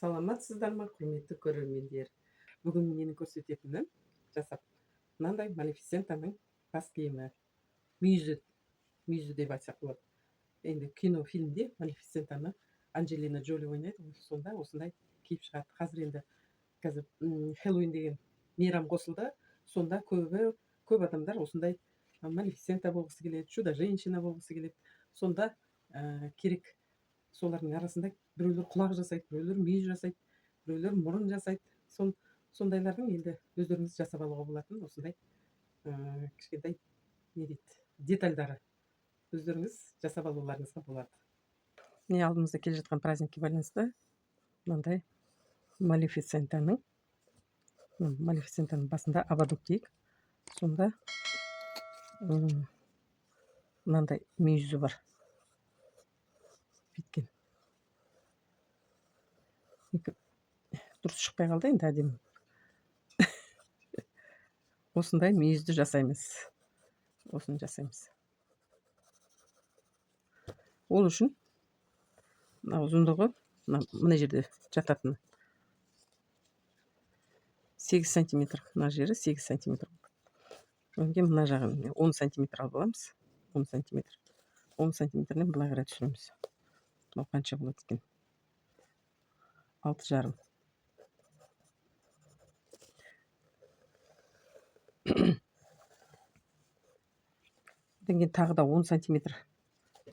Саламатсыздар ма, құрметті көрермендер! Бүгін менің көрсететінім жасап мынандай Малефисентаның бас киімі, мүйізі, мүйізі деп айтсақ болады. Енді кино фильмде Малефисентаны Анджелина Джоли ойнайды ғой, сонда осындай киіп шығады. Қазір енді қазір Хэллоуин деген мейрам қосылды. Сонда көбі көп адамдар осындай Малефисента болғысы келеді, чудо женщина болғысы келеді. Сонда керек, солардың арасында біреулер құлақ жасайды, біреулер мүйіз жасайды, біреулер мұрын жасайды. Сондайлардың енді өздеріңіз жасап алуға болатын осындай кішкентай, не дейді, детальдары өздеріңіз жасап алуларыңызға болады. Міне, алдымызда келе жатқан праздникке байланысты мынандай Малефисентаның басында ободок дейік. Сонда мынандай мүйізі бар бүйткен. Екі дұрыс шықпай қалды енді, әдемі. Осындай мүйізді жасаймыз, осыны жасаймыз. Ол үшін мына ұзындығы, мына жерде жататын 8 сантиметр, мына жері 8 сантиметр. Одан кейін мына жағын 10 сантиметр алып аламыз. 10 сантиметр, 10 сантиметрден былай қарай түсіреміз. Мынау қанша болады екен? 6,5. Одан кейін тағы да 10 сантиметр,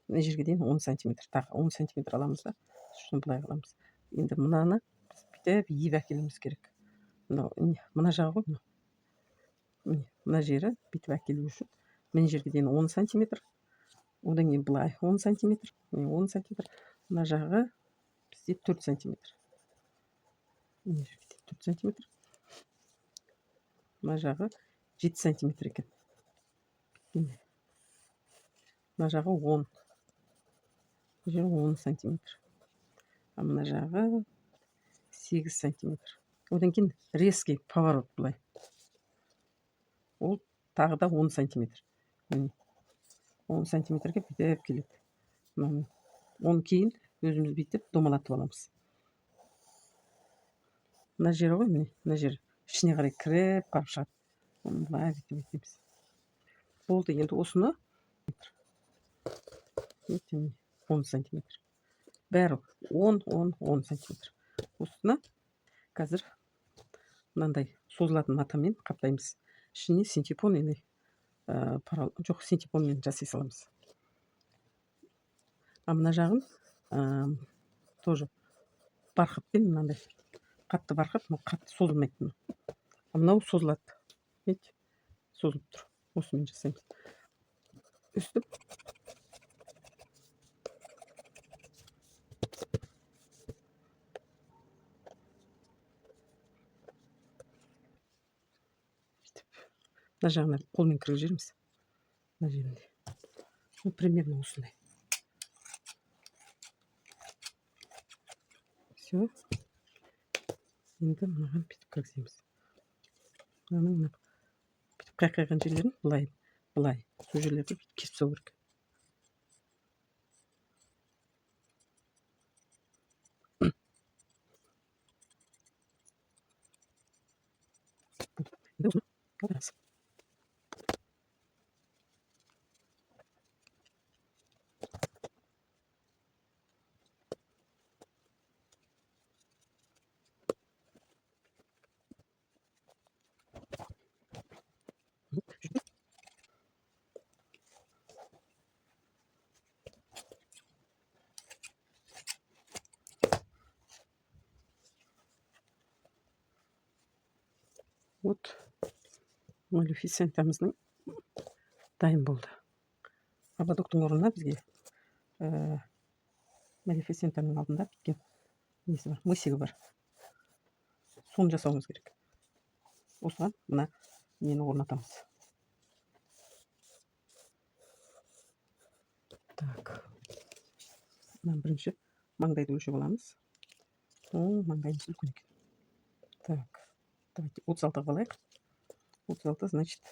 мына жерге дейін 10 сантиметр, тағы 10 сантиметр аламыз да, сосын былай қыламыз. Енді мынаны біз бүйтіп иіп әкелуіміз керек. Мынау мына жағы ғой, мынау, міне, мына жері. Бүйтіп әкелу үшін мына жерге дейін 10 сантиметр, одан кейін былай 10 сантиметр, міне, 10 сантиметр. Мына жағы бізде 4 сантиметр, мына жерге дейін 4 сантиметр. Мына жағы 7 сантиметр екен. Міне, мына жағы 10, мына жері 10 сантиметр, а мына жағы 8 сантиметр. Одан кейін резкий поворот былай, ол тағы да 10 сантиметр. Міне, 10 сантиметрге бүйтіп келеді мынау. Оны кейін өзіміз бүйтіп домалатып аламыз. Мына жері ғой, міне, мына жері ішіне қарай кіріп барып шығады. Оны былай бүйтіп бүйтеміз, болды. Енді осыны, видите, міне, 10 сантиметр, бәрі 10, 10, 10 сантиметр. Осыны қазір мынандай созылатын матамен қаптаймыз. Ішіне синтепон или жоқ, синтепонмен жасай саламыз. А мына жағын тоже бархатпен, мынандай қатты бархат. Мынау қатты созылмайды мынау, а мынау созылады, видите, созылып тұр. Осымен жасаймыз өстіп. Бүйтіп мына жағына қолмен кіргізіп жібереміз, мына жерінде. Ну, примерно осындай. Все, енді мынаған бүйтіп кіргіземіз. Мынаның мына бүйтіп қайқайған жерлерін былай, былай, сол жерлерді бүйтіп кесіп тастау керек. Енді осыны аударамыз. Жүрді. Вот, Малефисентамыздың дайын болды. Ободоктың орнына бізге Малефисентаның алдында біткен несі бар, мысигі бар, соны жасауымыз керек. Осыған мына нені орнатамыз. Так, мына бірінші маңдайды өлшеп аламыз. О, маңдайымыз үлкен екен. Так, давайте 36 қылып алайық. 36, значит,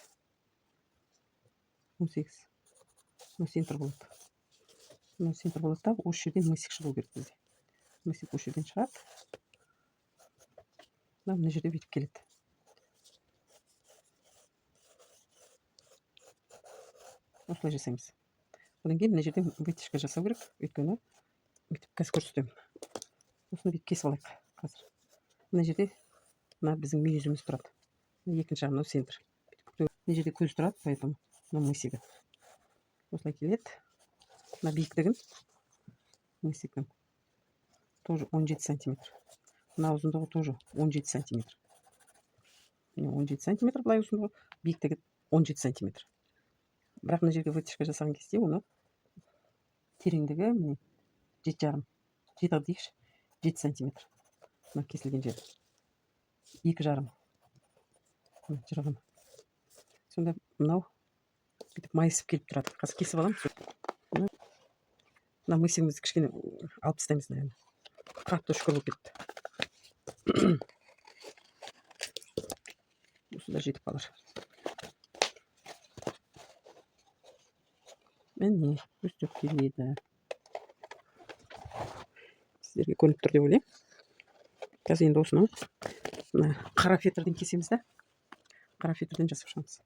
18. Мынау центр болады, мынау центр болады да, осы жерден мысик шығу керек. Бізде мысик осы жерден шығады. Мына жерде бүйтіп келеді. Осылай жасаймыз. Одан кейін мына жерде вытяжка жасау керек, өйткені бүйтіп қазір көрсетемін. Осыны бүйтіп кесіп алайық қазір. Мына жерде мына біздің мүйізіміз тұрады. Екінші жағы мынау центр. Мына жерде көз тұрады, поэтому мына мысигі. Осылай келеді. Мына биіктігін мысиктің тоже 17 сантиметр. Мына ұзындығы тоже 17 сантиметр. Міне 17 сантиметр былай ұзындығы, биіктігі 17 сантиметр. Бірақ мына жерге вытяжка жасаған кезде оны тереңдігі міне 7,5, 7 дейікші, 7 сантиметр. Мына кесілген жері 2,5. Мына жырығын. Сонда мынау бүйтіп майысып келіп тұрады. Қазір кесіп аламын. Мына мысигімізді кішкене алып тастаймыз, наверное. Қатты үшкір болып кетті. Осы да жетіп қалар. Міне өстіп келеді. Сіздерге көрініп тұр деп ойлаймын. Қазір енді осыны мына қара фетрден кесеміз да. Қара фетрден жасап шығамыз.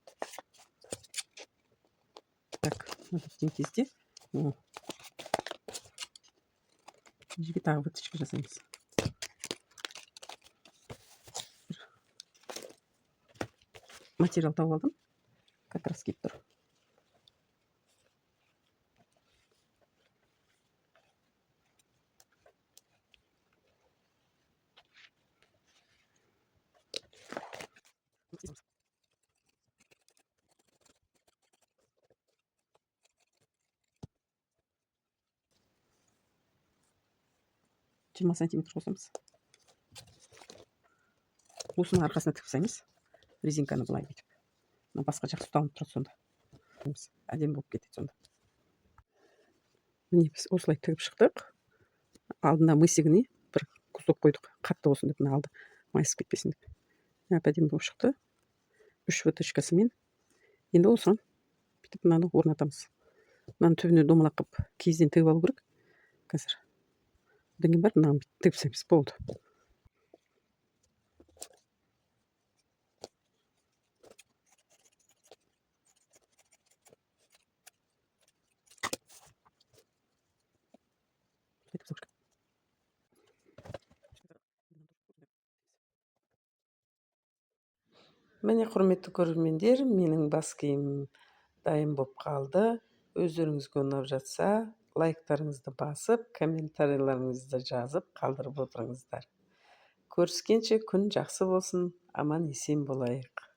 Так, мына біткен кезде мына жерге тағы вытяжка жасаймыз. Материал тауып алдым. Как раз келіп тұр. Жиырма сантиметр қосамыз. Осының арқасына тігіп тастаймыз. Резинканы былай бүйтіп. Мына басқа жақсы ұсталынып тұрады сонда. Әдемі болып кетеді сонда. Міне біз осылай тігіп шықтық. Алдына мысигіне бір кусок қойдық. Қатты болсын деп, мына алды майысып кетпесін деп. Әп әдемі болып шықты. 3 выточкасымен. Енді осыған бүйтіп мынаны орнатамыз. Мынаның түбіне домалақ қылып киізден тігіп алу керек. Қазір. Одан кейін барып мынаны бүйтіп тігіп тастаймыз. Болды. Міне, құрметті көрермендер, менің бас киімім дайын болып қалды. Өздеріңізге ұнап жатса, лайктарыңызды басып, комментарийлеріңізді жазып қалдырып отырыңыздар. Көріскенше күн жақсы болсын, аман есен болайық.